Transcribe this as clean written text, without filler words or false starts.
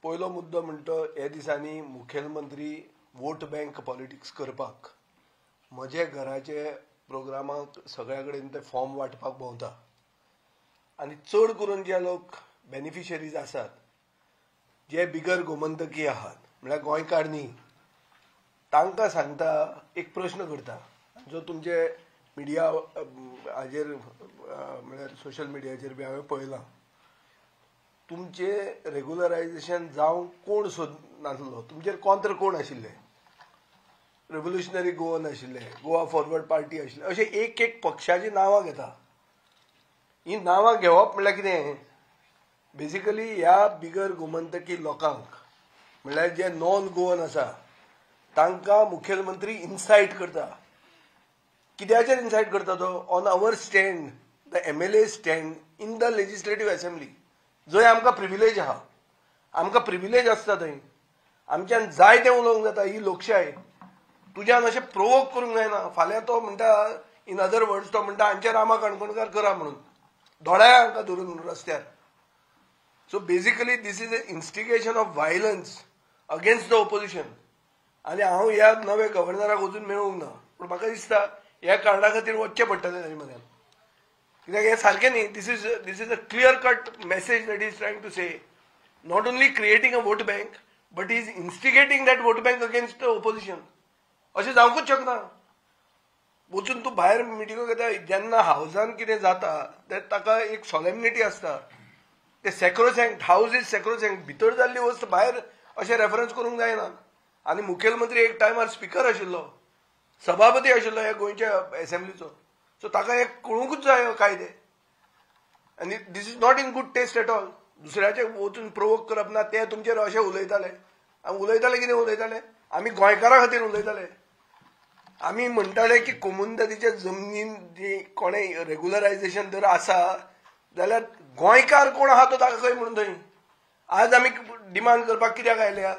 पयलो मुद्दो म्हणटा हे दिसांनी मुखेलमंत्री वोट बँक पॉलिटिक्स करपाक म्हजे घराचे प्रोग्रामाक सगळ्या कडेन ते फॉर्म वांटपाक भोंवता आनी चड करून जे लोक बेनिफिशरीज आसात जे बिगर गोमंतकी आहात म्हळ्यार गोंयकार न्ही तांकां सांगता एक प्रश्न करता जो तुमचे मिडिया हाजेर म्हळ्यार सोशल मिडियाचेर बी हांवें पळयलां. तुमचे रेगुलरायझेशन जावंक कोण सोद नासलो, तुमचेर कॉन्त्र कोण आशिल्ले, रेव्होल्युशनरी गोवन आशिल्ले, गोवा फॉरवर्ड पार्टी आशिल्ले, अशे एक एक पक्षाची नांवां घेता. ही नांवां घेवप म्हणल्यार कितें, बेसिकली ह्या बिगर गोमंतकी लोकांक म्हणल्यार जे नॉन गोवन आसा तांकां मुखेलमंत्री इन्सायट करता. कित्याचेर इन्सायट करता तो? On our stand, the MLA stand in the legislative assembly, जंय आमकां प्रिविलेज आहा, आमकां प्रिविलेज आसता थंय आमच्यान जाय तें उलोवंक जाता. ही लोकशाय तुज्यान अशें प्रोवोक करूंक जायना. फाल्यां तो म्हणटा, इन अदर वर्ड्स तो म्हणटा हांचे रामा काणकोणकार करा म्हणून, दोळ्या हांकां धरून रस्त्यार. So basically this is a instigation of violence against the opposition. आनी हांव ह्या नव्या गव्हर्नराक वचून मेळूंक ना, पूण म्हाका दिसता ह्या कारणा खातीर वचचें पडटलें ताजे म्हऱ्यान, कित्याक हें सारकें न्ही. This is a clear cut message that is trying to say, not only creating a vote bank but is instigating that vote bank against the opposition. अशें जावंकूच शकना. वचून तूं भायर मिटिंगो घेता, जेन्ना हावजान कितें जाता तें ताका एक सोलेमनिटी आसता, ते सॅक्रोसँक्ट, हावज is सॅक्रोसँक्ट, भितर जाल्ली वस्त भायर अशें रेफरन्स करूंक जायना. आनी मुखेलमंत्री एक टायमार स्पिकर आशिल्लो, सभापती आशिल्लो ह्या गोंयच्या एसेंब्लीचो, सो ताका हें कळूंकूच जाय कायदे. आनी this is not in good taste at all. दुसऱ्याचे वचून प्रोवोक करप ना, ते तुमचेर अशें उलयताले. आनी उलयताले कितें उलयताले, आमी गोंयकारां खातीर उलयताले. आमी म्हणटाले की कोमुनिदादीच्या जमनीन जी कोणें रेगुलरायझेशन जर आसा जाल्यार गोंयकार कोण आहा तो दाखय म्हणून थंय. आज आमी डिमांड करपाक कित्याक आयल्या?